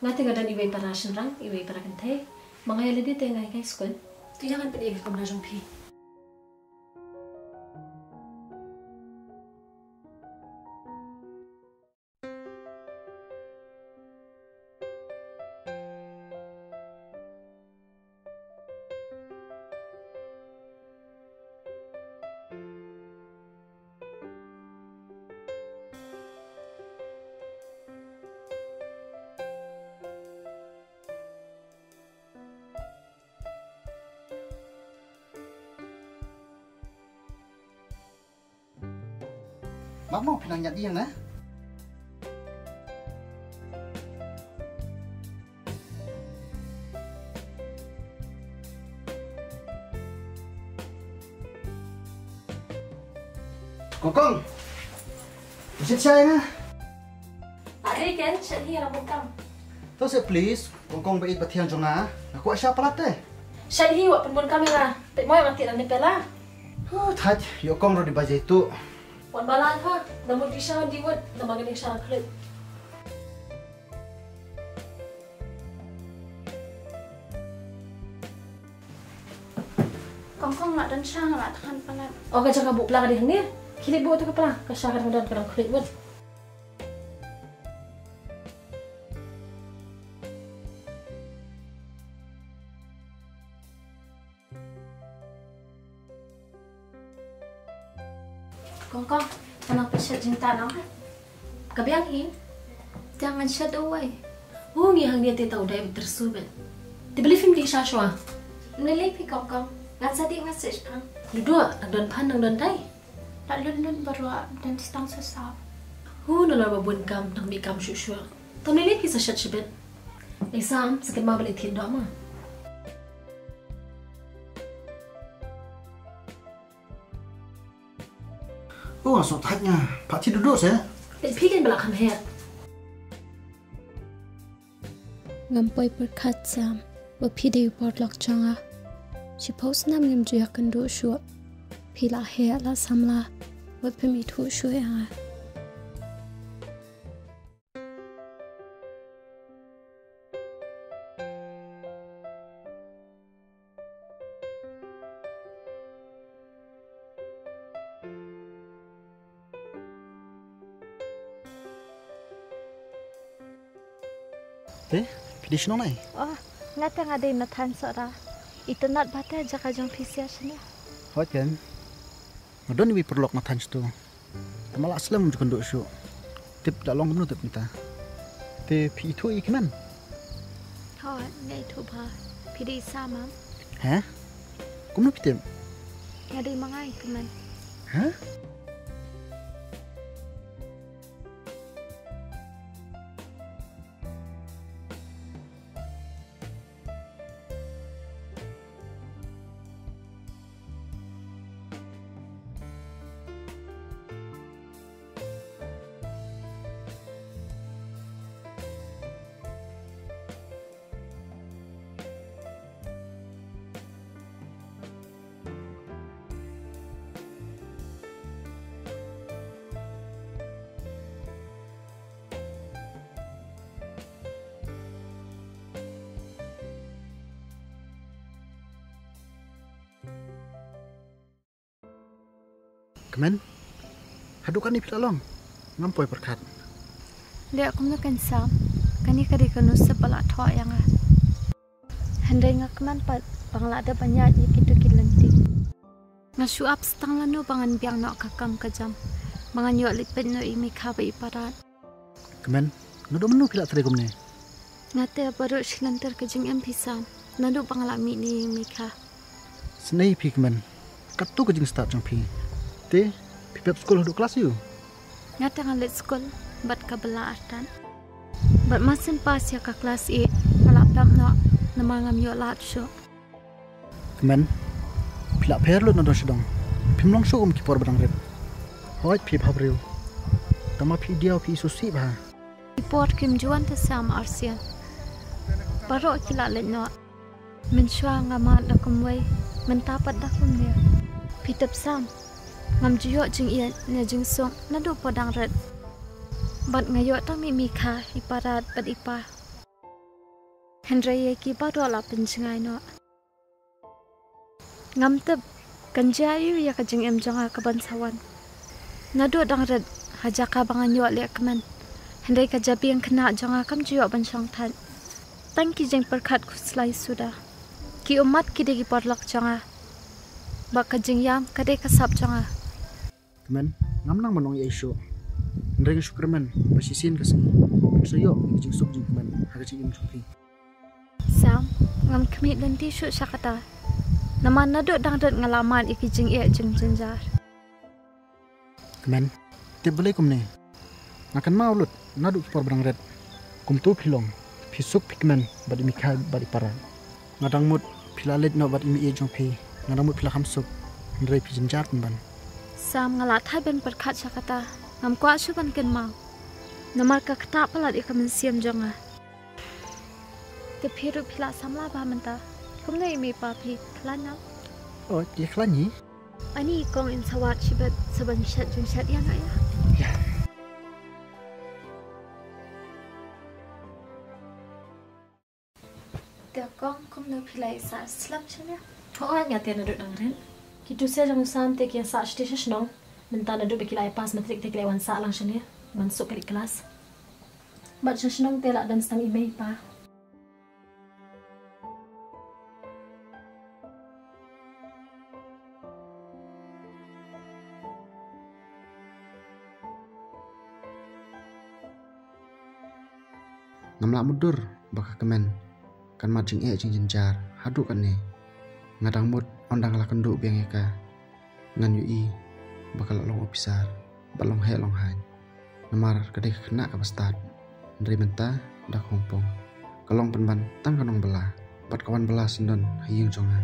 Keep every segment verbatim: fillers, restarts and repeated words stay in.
Nga te nga don iwei para shynrang, iwei para kynthei. Ma nga ïa lade te nga ïa kai skul. To ïa ngan pyni ïa ka kamra jong phi. Mamo, phi nang ñiad ïing ne? Kong Kong. Shet shai ne? Are Ken, shet hi, ïa la bun kam. To shet please, Kong Kong ba ïeit ba thiang jong nga. Nga kwah sha palat te. Shet hi, wat pynbun kam ïa nga. Peit mo ïa nga, tih lane pela. Huh, thait, ïoh Kong ruh dei ba jai tuh. Wan ba la pha, da mut dei sha wan dei wut, da ma nga dei sha la khlieh. Kong Kong, la don sha, nga la than palat. O, ka jaka buh pla ka dei hangne. Khie leit buh ïa ka pla, ka sha ka dang don, ka dang khlieh wut. Kong Kong, ka nang pynshet jingtah nang ha? Ka biang hi. Te ngan shet uwei. U ngi hangne te tang u dei ba tyrsu bad. Te balei phim dei sha shuwa? Balei phi Kong Kong? Ngan sa dih message pang. Duh duh, nang don phan nang don dei. La lut lut baroh, don tang sa sa. Hu, nalor ba bun kam nang mih kam shuh shuh. Te balei phi sa shet shibit? Ei Sam, sa kynmaw ba leit thied doh ma. Oh, nga sngewthuh thait nga. Phah thied duh duh seh. Peit phi kein ba la kham heh. Ngam poi pyrkhat Sam, ba phi dei u paralok jong nga. Shiphew snem ngim ju ïakynduh shuh. Phi la heh la samla, wat phim ithuh shuh ïa nga. Te, phi dei shnong nai? Oh, nga te nga dei na thaiñ Sohra. Itynnad bha te jaka jong phi sha shane? Hooid kein. Nga don iwei paralok na thaiñ shatu. Te ma la slem ym ju kynduh shuh. Tip da long kumno tip mynta. Te phi ithuh ïa i kmen? Hooid, nga ithuh bha. Phi dei i Sam? He? Kumno phi tip? Nga dei ma nga i kmen. He? Kmen, haduh katne phi la long? Ngam poi pyrkhat. Leh kumno kein Sam, kane ka dei ka nusip ba la thoh ïa nga. Hynrei nga kmen pat ba nga la dep ban ïaid ïa kito ki lynti. Nga shu ap sa tang lano ba ngan biang noh ka kam ka jam, ba ngan ïoh leit peit noh ïa i Mekha bad i Parad. Kmen, naduh mynno phi la trei kumne? Nga te baroh shi lynter ka jingim phi Sam, naduh ba nga la mih ne ïa i Mekha. Sngewbha phi Kmen, katto ka jingstad jong phi. Te, phi pep skul haduh klas aiu? Nga te nga leit skul bad ka bylla artat. Bad ma shen pass ïa ka klas eight, nga la pep noh, namar ngam ïoh lad shuh. Kmen, phi la pher lut na dong sha dong. Phim long shuh kum ki por ba dang rit. Hooid phi bhabriew. Tangba phi diaw phi sngewsih bha. Ki por kim ju wan te Sam ar sien. Baroh ki la leit noh. Mynshuwa nga mad da kumwei, mynta pat da kumne. Phi tip Sam, ngam ju ïoh jingïeit ne jingsuk naduh por dang rit. Bad nga ïoh tang mih Mekha, i Parad bad i Pa. Hynrei ïa ki baroh la pynjngai noh. Ngam tip kan jia aïu ïa ka jingim jong nga ka ban sa wan. Naduh dang rit ha jaka ba ngan ïoh leh kmen. Hynrei ka jabieng khynnah jong nga kam ju ïoh ban shong thait. Tang ki jingpyrkhat khuslai suda. Ki ummat ki dei ki paralok jong nga. Bad ka jingïam ka dei ka sap jong nga. Kmen, ngam nang ban ong ei ei shuh. Hynrei nga shu kyrmen ba shisien ka sngi phin sa ïoh ïa ka jingsuk jingkmen ha ka jingim jong phi. Sam, ngam khmih lynti shuh sha kata. Namar naduh dang rit nga la mad ïa ki jingeh jingjynjar. Kmen, tip balei kumne? Nga kynmaw lut naduh ki por ba dang rit. Kumto phi long, phi suk phi kmen bad i mei kai bad i para. Nga dang mut phi la leit noh bad i mei jong phi. Nga dang mut phi la kham suk. Hynrei phi jynjar pynban. Sam, nga la thait ban pyrkhat sha kata. Ngam kwah shuh ban kynmaw. Namar ka ktah palat ïa ka mynsiem jong nga. Te phi ruh phi la samla bha mynta. Kumno i mei i pa phi, khlaiñ? O, ki khlaiñ hi. Ani kong, in sa wad shibit sa ban shet jingshet ïa nga ïa. Ïa. Te kong, kumno phi la ïa sah slem shane? Hooid, nga te naduh dang rit. Ki tu se jong Sam te ki ïa sah shatei sha shnong. Mynta naduh ba ki la ïa pass matric te ki la ïa wan sah lang shane ban suk kali klas. Bad sha shnong te la don tang i mei i pa. Ngam lah mutdur ba ka kmen kan mad jingeh jingjynjar haduh katne. Nga dang mut ynda nga la kynduh biang ïa ka, ngan ïohi ba ka la long ophisar bad long heh long haiñ. Namar ka dei ka khynnah kaba stad. Hynrei mynta da ka hongpong, ka long pynban tang ka nongbylla bad ka wan bylla syndon ha ïing jong nga.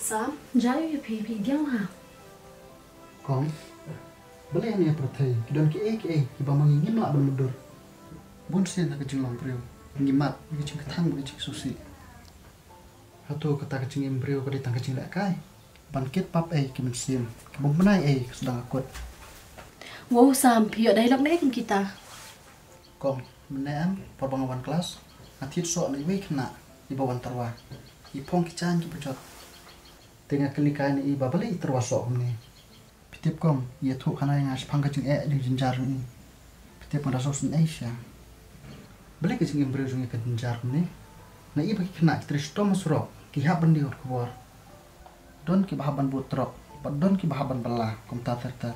Sam, jia aïu ïa phi, phi diaw ha? Kong, balei ha ïing ha pyrthei ki don kiei kiei kiba ma ngi ngim lah ban mutdur. Bun sien ha ka jinglong briew ngi mad ïa ka jingkthang bad ka jingsngewsih. Hato kata ka jingim briew ka dei tang ka jinglehkai ban kit pap ei ka mynsiem, ka bym bnai ei ka sdang ka kut? Wow Sam, phi ïoh dialogue naei kum kita? Kong, mynne em, por ba nga wan klas, nga thied soh na iwei i khynnah iba wan tyrwa. I phong ki jaiñ kiba jot. Te nga kylli kai na i ba balei i tyrwa soh kumne. Phi tip Kong, i ïathuh khana ïa nga shaphang ka jingeh jingjynjar jong i. Phi tip nga da sngewsynei shisha. Balei ka jingim briew jong i ka jynjar kumne? Na i ba ki khynnah ki trei shitom ha surok, ki hap ban die khubor. Don kiba hap ban bud trok bad don kiba hap ban bylla kumta ter ter.